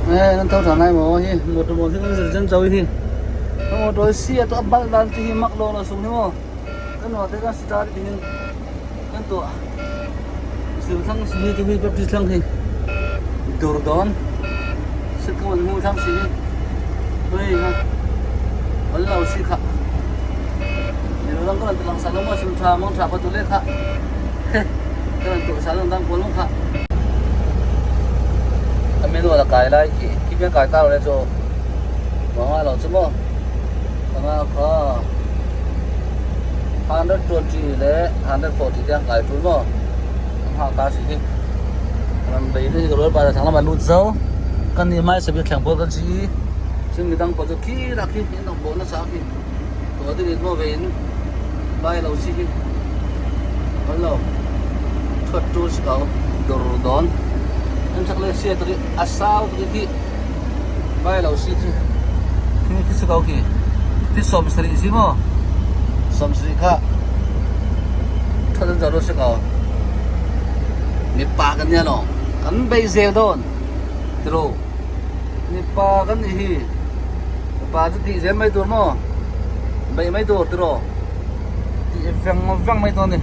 Nan tho tha ngai maw hi motor maw hi kan zir chen chau hi ka motor si a to a bal dan chu hi mak lo lo sung hi maw kan nuah te kan start ding in kan tuah zir thlang si hi chu hi practice thlang hi dur dawn sit ka wan hmu thlang si hi hei ha an lo si kha lang ka lang sa lo ma sim tha mang tha pa tu le kha ka lan tuah sa lang dang pawl kha a menu la kai lai khi khi biang kai ta le cho ma nga lo chu mo nga kha 120 le 140 tiang kai tul mo ha ta si hi ram bei ni ka rol pa thang lama lut zo kan ni mai sabi thleng pawl kan si chung mi dang pawl chu khi la khi in dang pawl na sa khi to ti mo ve in bai lo si hi hello thot tu si ko dur don em chak le sia to a sau to khi bai lo si khi khi khi si ko khi ti som sari si mo som sari kha thot an zo si ko mi pa kan nia lo kan bei zel don tiro mi pa kan ni hi pa chu tih zel mai tur maw beih mai tur tiraw tih veng veng mai dawn a ni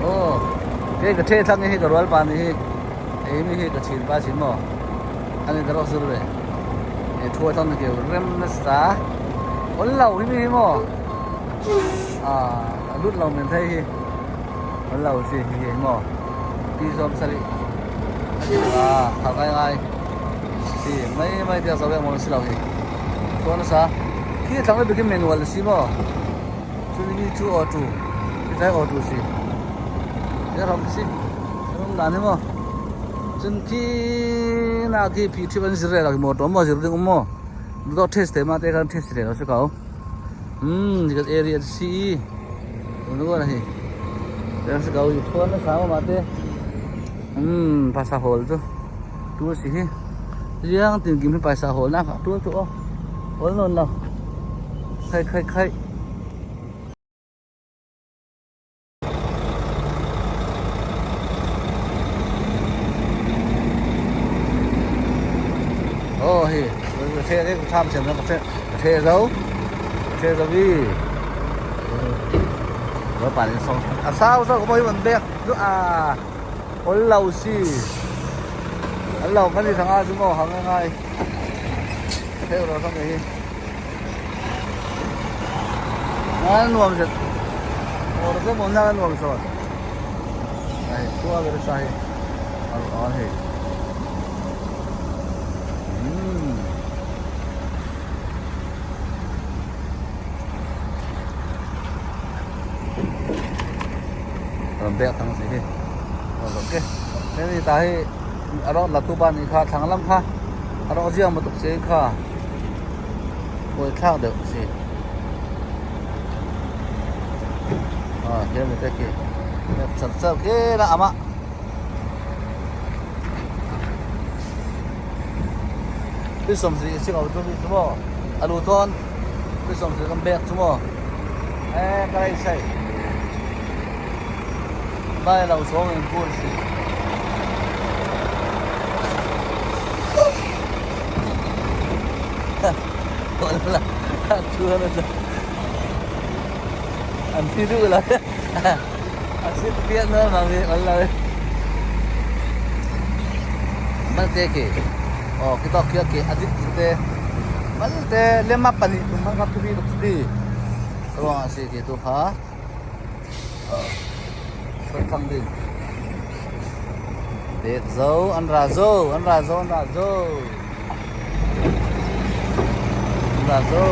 aw kei ka the thlang hi ka rual pa ni hi hei mi hi ka chhin pa chin maw ani ka rawk zir ve he thu a thlang keu rem nasa awn lo hi mi hi maw ah a lut lo men thei hi awn lo chi hi hi maw ti zawm sarih a kha ngai ngai si mai mai te zo em si lo hi chuan nasa khi thlang le bikin manual si maw chu ni chu auto ti tlai auto si ya ram si ram dan hi maw chun khi na khi phi thip an zir re la motor maw zir ding maw do test te ma te khan test re lo se kau um area si nu na hi te se kau chuan na sa ma te paisa hawl chu tu si hi riang tin kim hi paisa hawl na kha tu chu aw hawl nawn lo khai khai khai oh hi cái xe cái tham xem nó cái xe cái dấu xe dấu đi nó bản xong à sao sao có bao nhiêu vấn đề à ol lo si an lo kan ni thanga chu maw hang angai theu lo thang hi ngan nuam zet or te mon na nuam so ai tua ber sa hi al on hi Ram bek thang si hi ok thế thì ta hi aro la tu ban kha thlang lam kha aro riang ma tuk che kha oi thlak deuh si a he mi te ki char char ke la ama pi som si si ko tu bi chu mo alu thon pi som si kan bek chu mo e kai sai Bai lo zawng in kul si. An thi duh lo a sit piah nual mang hi ol lo mal te ke oh ki tok kia ke adit te mal te lema pahnih tum hang kap tu tuk ti ruang a si ke tu kha Thang ding. Bek zo, an ra zo, an ra zo, an ra zo. An ra zo.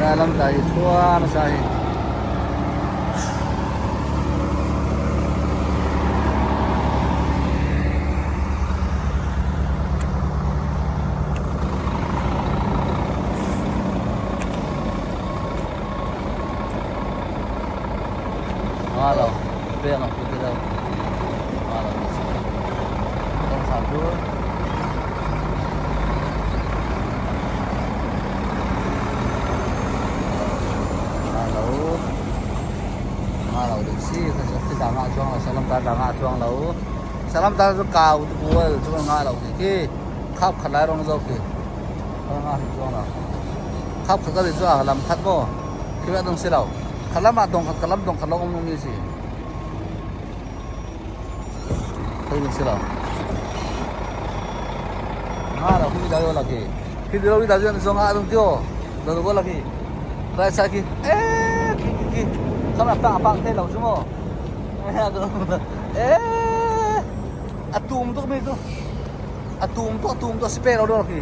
Ra lam ta hi thua na sa hi. Nga lo peng a put lo nga lo tong sa tu nga lo nga lo ding si kha sa ti da nga chuang lo salam ta da nga chuang lo. Salam ta chu kau tu bual chu nga lo ki khi khap khat lai rong zo khi nga hi chuang lo khap khat ka chu a lam khat mo khi ba dong si lo khat lam ah dong khat khat lam dong khat lo om mi si thei dong si lo nga lo khi da yo la khi khi lo da yo zo nga dong tio do do la khi right side khi ê khi khi khi kham la pa pa thei lo chu mo ê a tum tuk mi chu a tum tuk a tum tuk si pe lo do khi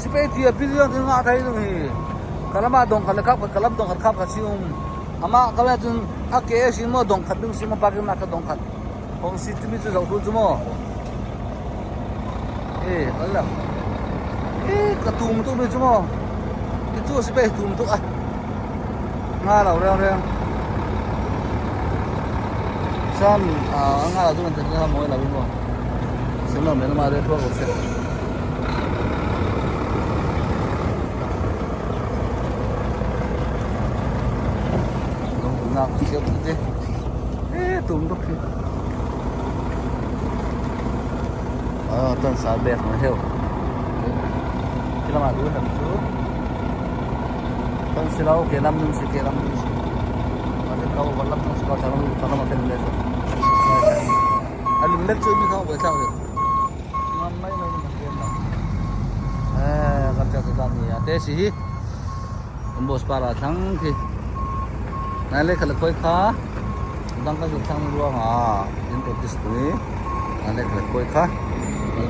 si pe ti a pi yo nga thei dong hi kalama dong khat le khap khat kalam dong khat khap khat si um ama kala chun a ke si mo dong khat ding si mo parking na ka dong khat hong si timi chu zoh tu chu mo e ala e ka tum tuk mi chu mo ti chu si pe tum tuk a nga lo reng reng sam a nga lo chu kan te moi lo mo sim lo men ma de thua ko se nak siap te e tum tuk khi a tan sa bek ma heo khi lama du ham chu tan si lo ke lam nung si ke lam nung si a te kau lam nung si ka thang thang ma ten le a lim lek chu mi khong bo chao de ngam mai mai ma kem la eh kan cha ta ni a te si hi boss para thang khi nai le khala khoi kha dang ka zuk thang ruang a in practice tui nai le khala khoi kha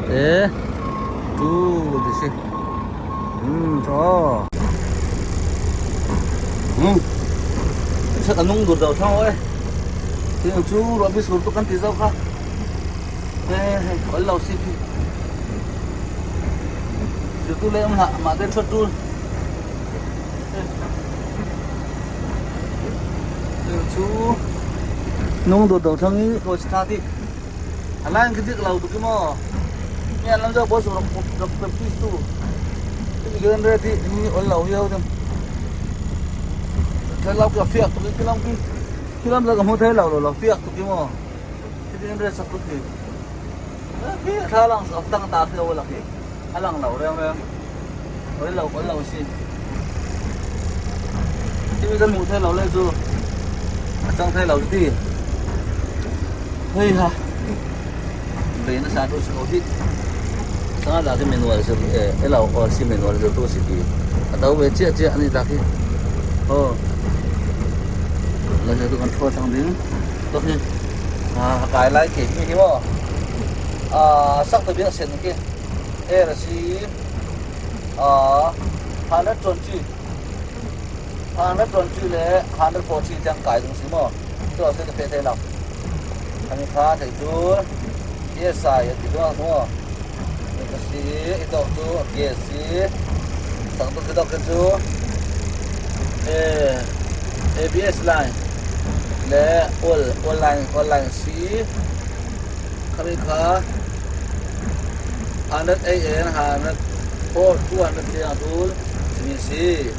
te tu ti si cho chắc là nung đột đầu thang ơi thì chú rồi biết sụt tôi căn tí dâu kha có lâu xí thì tôi lấy ông hạ mà tên chuột tôi chú nung đột đầu thang ý rồi ta đi alan cái việc lâu tụi cái mò nhà làm sao bố sụt rập rập tu cái gần đây thì như ở lâu yêu them thế lâu cái phiệt tụi cái long cái cái làm ra cái mua thế lâu rồi là phiệt tụi cái mò cái gần đây sắp tụi cái thà lang sắp tăng ta theo là cái alang lâu rồi em ở lâu ở lâu xin cái cái mua thế lâu lên chưa tăng thế lâu đi hey ha về nó sao tôi sẽ đi sao là cái manual sẽ cái lâu ở xin manual rồi tôi sẽ đi ở đâu về chia chia anh ta khi ờ là giờ tôi còn thua thằng đứng tốt như à cái lại kể như thế mà à sắc tôi biết xem kia e là gì à 120 120 le 140 chang kai dung si mo to se te te lo ani kha thei chu PSI ti do mo ni ka si i to chu ke si sang to ke do ke chu e ABS line le all all line all line si khami kha 100 AN 100 4 200 tiang tul simi si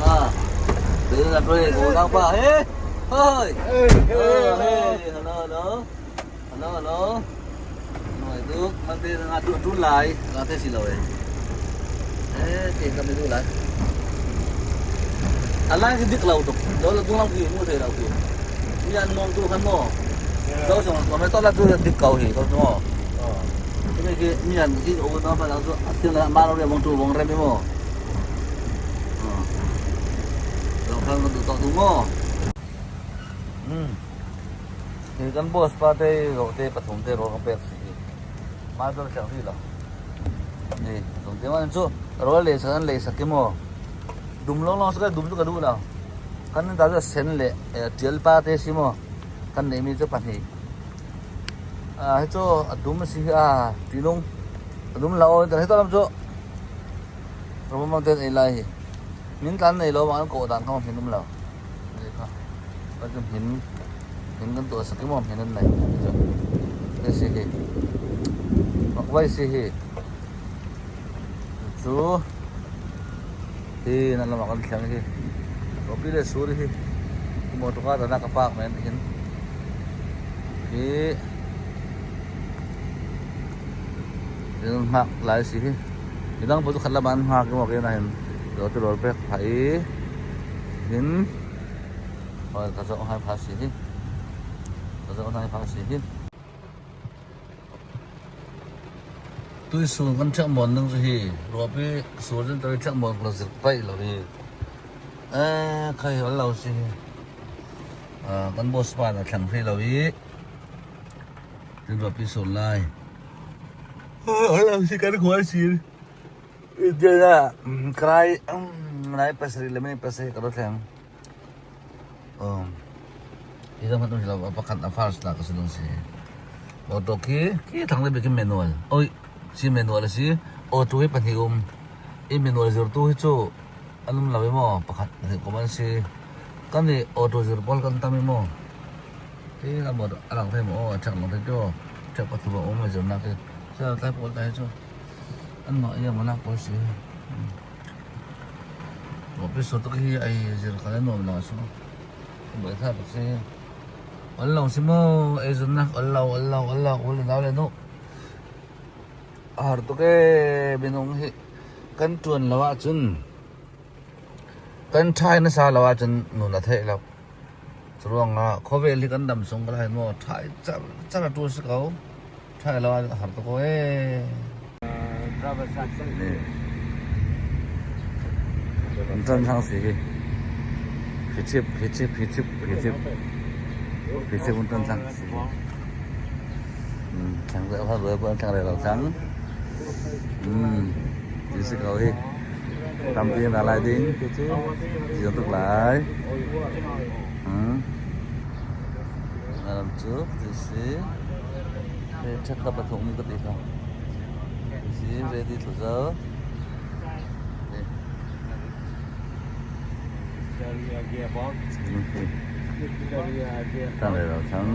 à từ là tôi ngồi đang pa hey hey hey hello hello hello hello nói được mà bây giờ ngã tụi lại ngã thế gì rồi thế thì cầm đi lại à lại cái đứt lâu tục đó là cũng làm gì mua thể đâu thì như ăn mong tu khăn mò đâu xong còn mấy tôi là tôi đứt cầu thì tôi mò cái cái như ăn cái ô nó phải là tôi là ba đâu để mong tu mong rem mò rồi khăn nó tụ tụ mò thì kan boss pa te ro te pathum te ro ka pek si ma dor chang ri lo ni tung te man chu ro le san le sak mo dum long long sa dum chu ka du lo kan da sen le tial pa te si mo kan nei mi chu pahnih a he chu a dum si a tilung a dum lo ta he to lam chu ro mang ten ei lai hi min tlan nei lo ma ko dan khong hin dum lo ni kha ka chu hin hin kan tu sak mo hin an nei chu te si hi mak vai si hi chu hi na lama kan thlang hi kopi le sur hi motor ka dana ka park mai hin hi. Tin nghak lai si hi midang pawh chu khat lamah an nghak emaw ke nahin lo ti rawl pek phah i tin aw ka zawh nghal phah si hi ka zawh nghal phah si hi. Tui sul kan ṭhiak muan ding chu hi ruahpi sul cun tui ṭhiak muan ka zir paih lo hi ee khai ol lo si hi kan boss pa a thleng hrih lo i tin ruahpi sul lai ol lo si kan khua si Karai nai pasarih le minute pasarih ka ra thleng. Hi zong kan lo pakhat a first na ka si dong si. Auto khi khi thang le bikin manual. Oi si manual a si. Auto hi pahnih um. I manual zirtu hi cu an um lo i maw pakhat pahnih kum an si. Kan i auto zir pawl kan tam i maw. Hi la maw a lang thei maw aw a ṭhek lang thei tu. Ṭhek pathum a um a zirnak hi. Sel tlai pawl ta hi cu anmah i a nak pawl si. Officer tak hi ai zir kha nuam lo su. Bai tha tak si. Ol lo si mo ei zun nak ol lo ol lo ol lo ul nau le nu. Har tuk e minung hi kan tuan lo ahcun kan thai nasa lo ahcun nun a theih lo. Curuangah khawvel hi kan dam sung ka lai maw thai char char a tu si ko. Thai lo ah har tuk ko ee. An chan sang si hi. Phichip phichip phichip phichip phichip un tan sang si. Thang deuh ha bơ bơ thang lo thang. Ti si ko hi. Tampi na lai ding ti chu. Ti tuk lai. Lam cu ti si. Ṭhat ka pathum ka ti kha. Si ready thlu zo. Tang le lo thang.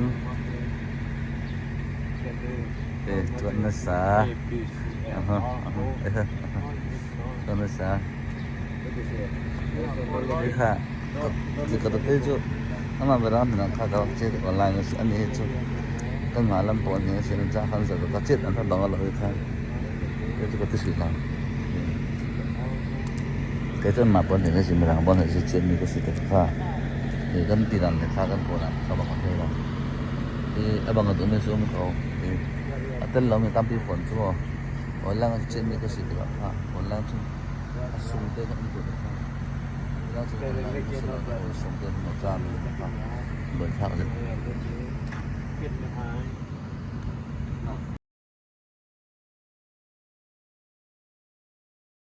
Tuan na sa. Tuan na sa. Kha ka te chu ama berang hna kha ka che online a si ani hi chu kan mah lam pawh ni a si cha khan za ka chet an bang lo hi kha ke chu ka ti si lang ke chu ma pon ni si mirang bon si chet mi ka si te kha ni kan ti dan le kha kan ko na ka bang the lo i abang tu me su um ko i atel lo mi tampi phone chu online chet mi ka si te kha online chu a sung te kha um tu te kha